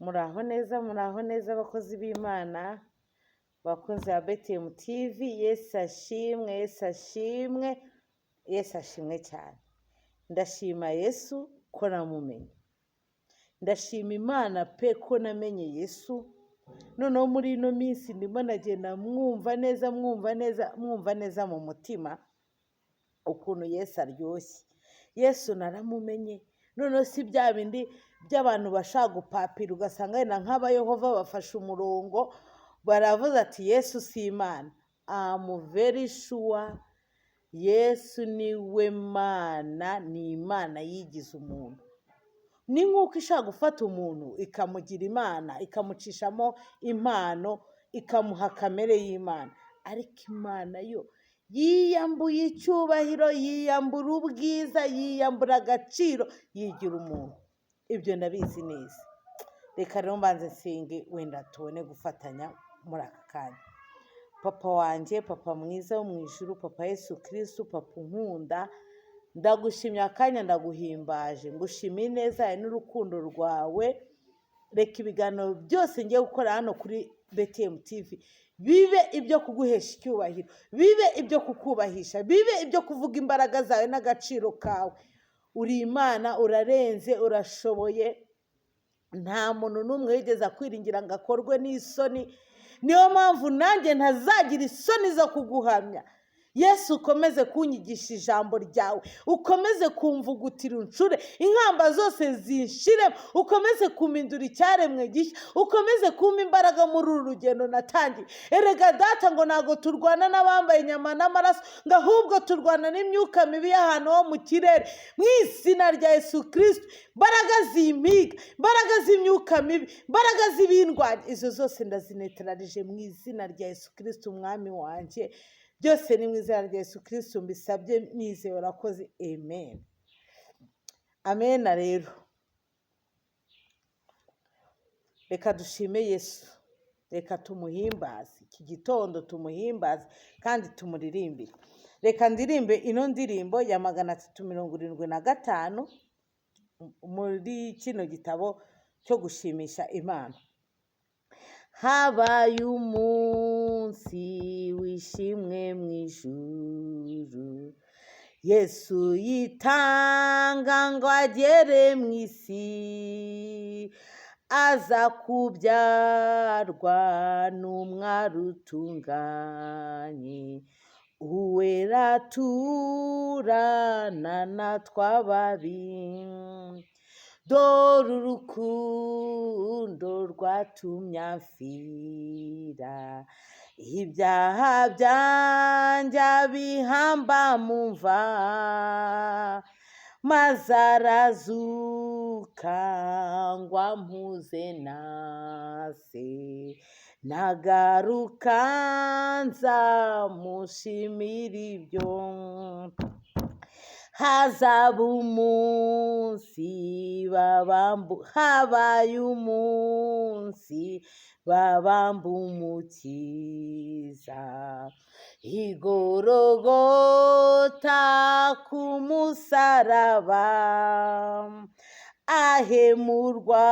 Muraho neza, muraho neza abakozi b'Imana, bakunzi ba BTM TV. Yesu ashimwe, Yesu ashimwe, Yesu ashimwe cyane. Ndashima Yesu ko namumenye. Ndashima Imana pe ko namenye Yesu. Noneho muri ino minsi ndimo ndagenda mwumva neza, mwumva neza, mwumva neza mu mutima ukuntu Yesu aryoshye. Yesu naramumenye. Noneho si bya bindi by'abantu bashaka gupapira, ugasanga wenda nk'Abayehova bafashe umurongo baravuze ati Yesu si Imana. I'm very sure Yesu niwe Mana, ni Imana yigize umuntu. Ni nk'uko ishaka gufata umuntu ikamugira Imana, ikamucishamo impano, ikamuha kamere y'Imana. Ariko Imana yo yiyambuye icyubahiro, yiyambura ubwiza, yiyambura agaciro, yigira umuntu. Ibyo ndabizi neza. Reka rero mbanze nsenge, wenda tubone gufatanya muri aka kanya. Papa wanjye, papa mwiza wo mu ijuru, papa Yesu Kirisitu, papa unkunda, ndagushimye akanya, ndaguhimbaje, ngushimiye ineza yawe n'urukundo rwawe. Reka ibiganiro byose ngiye gukora hano kuri BTM TV bibe ibyo kuguhesha icyubahiro, bibe ibyo kukubahisha, bibe ibyo kuvuga imbaraga zawe n'agaciro kawe. Uri Imana, urarenze, urashoboye. Nta muntu n'umwe wigeze akwiringira ngo akorwe n'isoni. Niyo mpamvu nanjye ntazagira isoni zo kuguhamya. Yesu, ukomeze kunyigisha ijambo ryawe, ukomeze kumvugutira uncure inkamba zose zinshiremo, ukomeze kumpindura icyaremwe gishya, ukomeze kumpa imbaraga muri uru rugendo natangiye. Erega data, ngo ntabwo turwana n'abambaye inyama n'amaraso, ngo ahubwo turwana n'imyuka mibi y'ahantu ho mu kirere. Mu izina rya Yesu Kirisito, imbaraga zimpiga, imbaraga z'imyuka mibi, imbaraga z'ibindwanya, izo zose ndazinetararije mu izina rya Yesu Kirisito umwami wanjye. Byose ni mu izina rya Yesu Kirisito mbisabye nizeye, urakoze, amen. Amen. Rero reka dushime Yesu, reka tumuhimbaze iki gitondo, tumuhimbaze kandi tumuririmbire. Reka ndirimbe ino ndirimbo ya 375 muri kino gitabo cyo gushimisha Imana. Habaye umunsi wishimwe mu ijuru, Yesu yitanga ngo agere mu isi, aza kubyarwa n'umwari utunganye, uwera turana natwe ababi. Dore urukundo rwatumye amfira, ibyaha byanjye abihamba mu mva, maze arazuka ngo ampuze na se, nagaruka nzamushimira ibyo. Hazaba umunsi babambu, habaye umunsi babamba Umukiza i Gorogota ku musaraba, ahemurwa,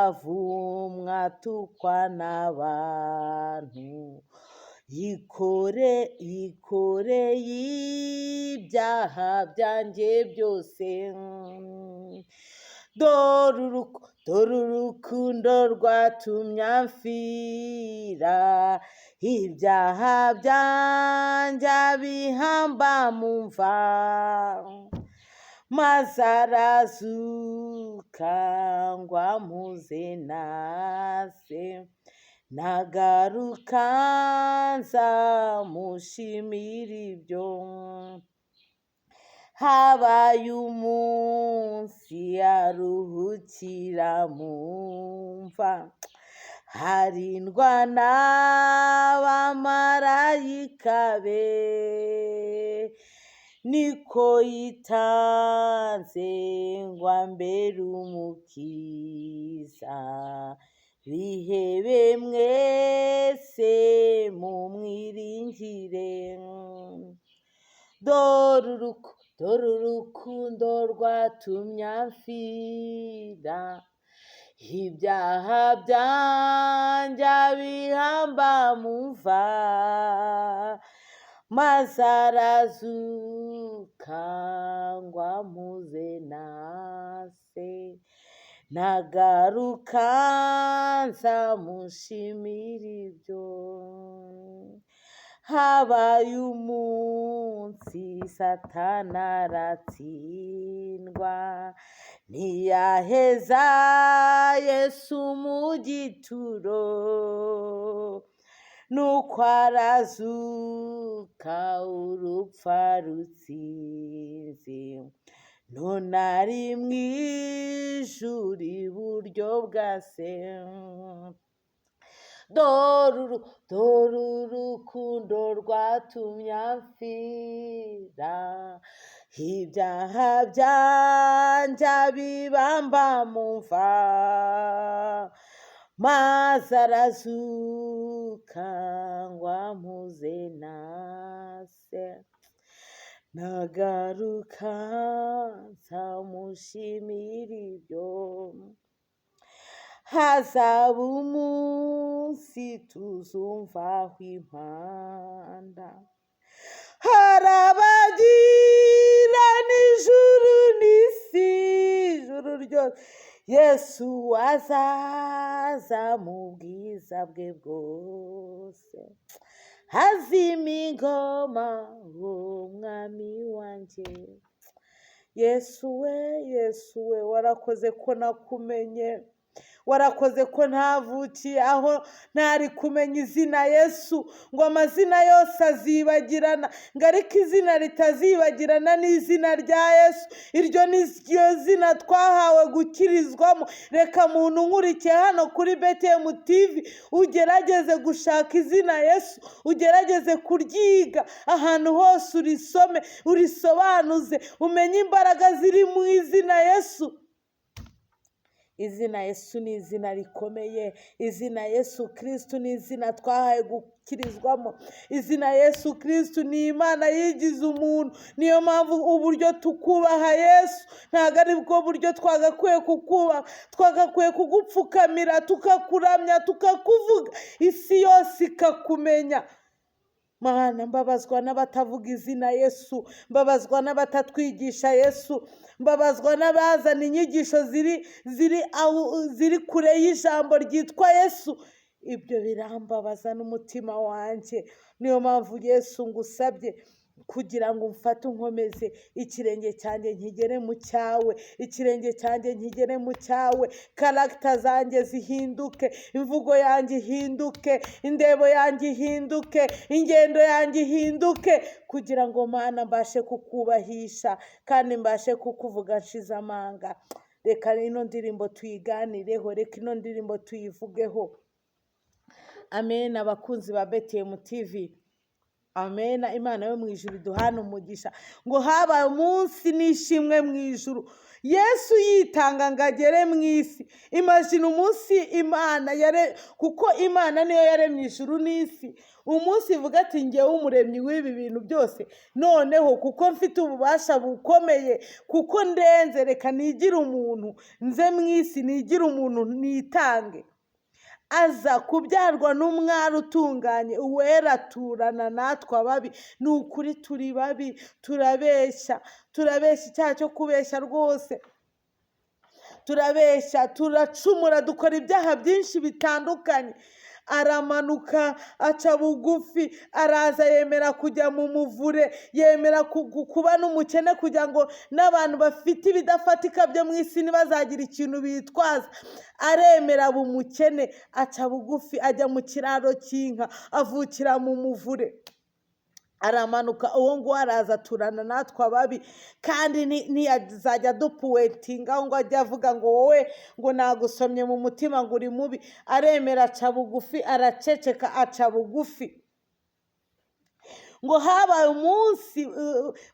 avumwa, atukwa n'abantu, yikoreye ibyaha byanjye byose. Dore urukundo rwatumye amfira, ibyaha byanjye abihamba mu mva, maze arazuka ngo ampuze na se, nagaruka nzamushimira ibyo. Habaye umunsi aruhukira mu mva, harindwa n'abamarayika be, niko yitanze ngo ambere umukiza. Bihebe mwese mumwiringire. Dore urukundo rwatumye amfira, Ibyaha byanjye abihamba mu mva, maze arazuka ngo ampuze na se. Nagaruka nzamushimira ibyo. Habaye umunsi Satani aratsindwa, ntiyaheza Yesu mu gituro, nuko arazuka urupfu arutsinze, none ari mu ijuru iburyo bwa se. Dore urukundo rwatumye amfira, ibyaha byanjye abibamba mu mva, maze arazuka ngo ampuze na se. Nagaruka nzamushimira ibyo. Hazaba umunsi tuzumvaho impanda, harabagirana ijuru n'isi, ijuru ryose. Yesu azaza mu bwiza bwe bwose, hazima ingoma umwami wanjye. Yesu we, Yesu we, warakoze ko nakumenye, warakoze ko ntavukiye aho ntari kumenya izina Yesu, ngo amazina yose azibagirana, ngo ariko izina ritazibagirana ni izina rya Yesu. Iryo ni ryo zina twahawe gukirizwamo. Reka muntu nkurikiye hano kuri BTM TV, ugerageze gushaka izina Yesu, ugerageze kuryiga ahantu hose, urisome, urisobanuze, umenye imbaraga ziri mu izina Yesu. Izina Yesu ni izina rikomeye, izina Yesu Kristu ni izina twahawe gukirizwamo, izina Yesu Kristu ni Imana yigize umuntu. Niyo mpamvu uburyo tukubaha Yesu ntabwo ari bwo buryo twagakwiye kukubaha, twagakwiye kugupfukamira, tukakuramya, tukakuvuga, isi yose ikakumenya. Mana, mbabazwa n'abatavuga izina Yesu, mbabazwa n'abatatwigisha Yesu, mbabazwa n'abazana inyigisho ziri kure y'ijambo ryitwa Yesu. Ibyo birambabaza n'umutima wanjye. Niyo mpamvu Yesu ngusabye kugira ngo umfate unkomeze, ikirenge cyanjye nkigere mu cyawe, ikirenge cyanjye nkigere mu cyawe, character zanjye zihinduke, imvugo yanjye ihinduke, indebo yanjye ihinduke, ingendo yanjye ihinduke, kugira ngo Mana mbashe kukubahisha kandi mbashe kukuvuga nshize amanga. Reka ino ndirimbo tuyiganireho, reka ino ndirimbo tuyivugeho. Amen. Abakunzi ba BTM TV, amen. Imana yo mu ijuru iduhane umugisha. Ngo habaye umunsi n'ishimwe mu ijuru, Yesu yitanga ngo agere mu isi. Imagine umunsi Imana yare, kuko Imana niyo yaremye ijuru n'isi. Umunsi ivuga ati ngewe umuremyi w'ibi bintu byose, noneho kuko mfite ububasha bukomeye, kuko ndenze, reka nigire umuntu, nze mu isi nigire umuntu, nitange. Aza kubyarwa n'umwari utunganye, uwera aturana natwe ababi. Ni ukuri turi babi, turabeshya, turabeshya, icyaha cyo kubeshya rwose, turabeshya, turacumura, dukora ibyaha byinshi bitandukanye. Aramanuka aca bugufi, araza yemera kujya mu muvure, yemera kuba n'umukene kugira ngo n'abantu bafite ibidafatika byo mu isi ntibazagire ikintu bitwaza. Aremera aba umukene, aca bugufi, ajya mu kiraro cy'inka, avukira mu muvure. Aramanuka uwo nguwo araza aturana natwe ababi, kandi ntiyazajya adupointinga ngo ajye avuga ngo wowe ngo nagusomye mu mutima ngo uri mubi. Aremera aca bugufi, araceceka, aca bugufi. Ngo habaye umunsi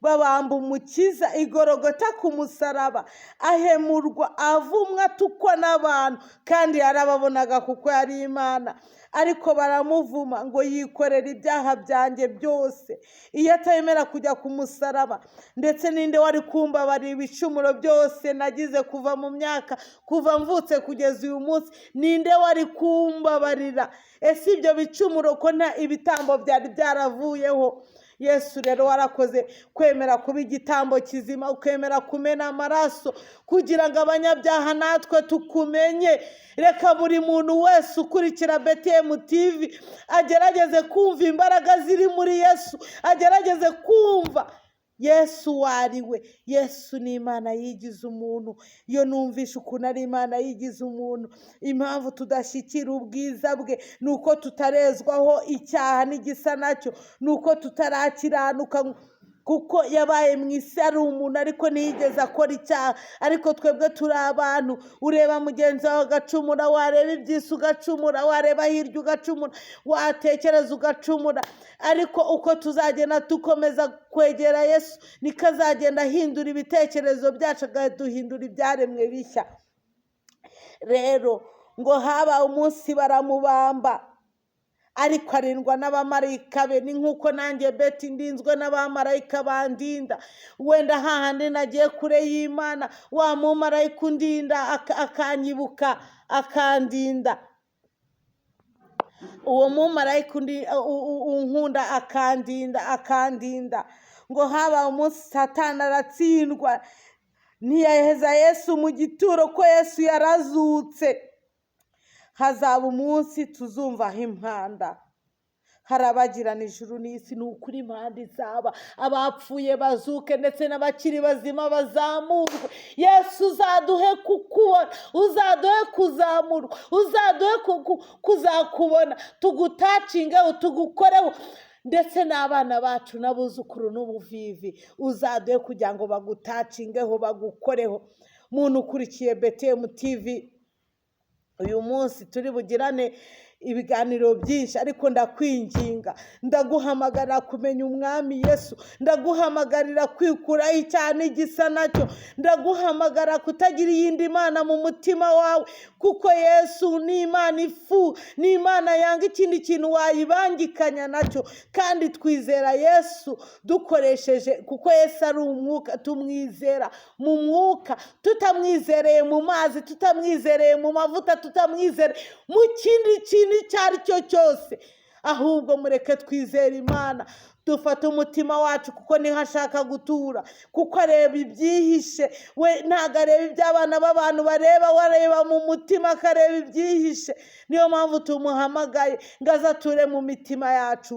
babamba Umukiza igorogota ku musaraba, ahemurwa, avumwa, atukwa n'abantu, kandi yarababonaga kuko yari Imana, ariko baramuvuma ngo yikorera ibyaha byanjye byose. Iyo atemera kujya ku musaraba, ndetse ninde wari kumbabarira ibicumuro byose nagize kuva mu myaka, kuva mvutse kugeza uyu munsi? Ninde wari kumbabarira? Ese ibyo bicumuro ko nta ibitambo byari byaravuyeho? Yesu rero warakoze kwemera kuba igitambo kizima, ukemera kumena amaraso kugira ngo abanyabyaha natwe tukumenye. Reka buri muntu wese ukurikira BTM TV agerageze kumva imbaraga ziri muri Yesu, agerageze kumva Yesu uwo ari we. Yesu ni Imana yigize umuntu. Iyo numvishe ukuntu ari Imana yigize umuntu, impamvu tudashyikira ubwiza bwe ni uko tutarezwaho icyaha n'igisa nacyo, ni uko tutarakiranuka, kuko yabaye mu isi ari umuntu ariko ntiyigeze akora icyaha. Ariko twebwe turi abantu, ureba mugenzi wawe ugacumura, wareba iby'isi ugacumura, wareba hirya ugacumura, watekereza ugacumura. Ariko uko tuzagenda dukomeza kwegera Yesu, niko azagenda ahindura ibitekerezo byacu, akaduhindura ibyaremwe bishya. Rero ngo habaye umunsi baramubamba, ariko arindwa n'abamarayika be. Ni nk'uko nanjye Beti ndinzwe n'abamarayika bandinda. Wenda hahandi nagiye kure y'Imana, wa mumarayika undinda akanyibuka akandinda. Uwo mumarayika unkunda akandinda, akandinda. Ngo habaye umunsi Satani aratsindwa, ntiyaheza Yesu mu gituro ko Yesu yarazutse. Hazaba umunsi tuzumvaho impanda, harabagirana ijuru n'isi. Ni ukuri impanda izaba, abapfuye bazuke, ndetse n'abakiri bazima bazamurwe. Yesu uzaduhe kukubona, uzaduhe kuzamurwa, uzaduhe kuzakubona, tugutacingeho, tugukoreho, ndetse n'abana bacu n'abuzukuru n'ubuvivi, uzaduhe kugira ngo bagutacingeho, bagukoreho. Muntu ukurikiye BTM TV, uyu munsi turi bugirane ibiganiro byinshi, ariko ndakwinginga, ndaguhamagarira kumenya Umwami Yesu, ndaguhamagarira kwikuraho icyaha n'igisa nacyo, ndaguhamagara kutagira iyindi mana mu mutima wawe, kuko Yesu ni Imana ifu, ni Imana yanga ikindi kintu wayibangikanya nacyo. Kandi twizera Yesu dukoresheje, kuko Yesu ari umwuka, tumwizera mu mwuka, tutamwizereye mu mazi, tutamwizereye mu mavuta, tutamwizereye mu kindi kintu icyo ari cyo cyose. Ahubwo mureke twizere Imana, dufate umutima wacu, kuko niho ashaka gutura, kuko areba ibyihishe. We ntabwo areba iby'abana b'abantu bareba, we areba mu mutima akareba ibyihishe. Niyo mpamvu tumuhamagaye ngo aze ature mu mitima yacu.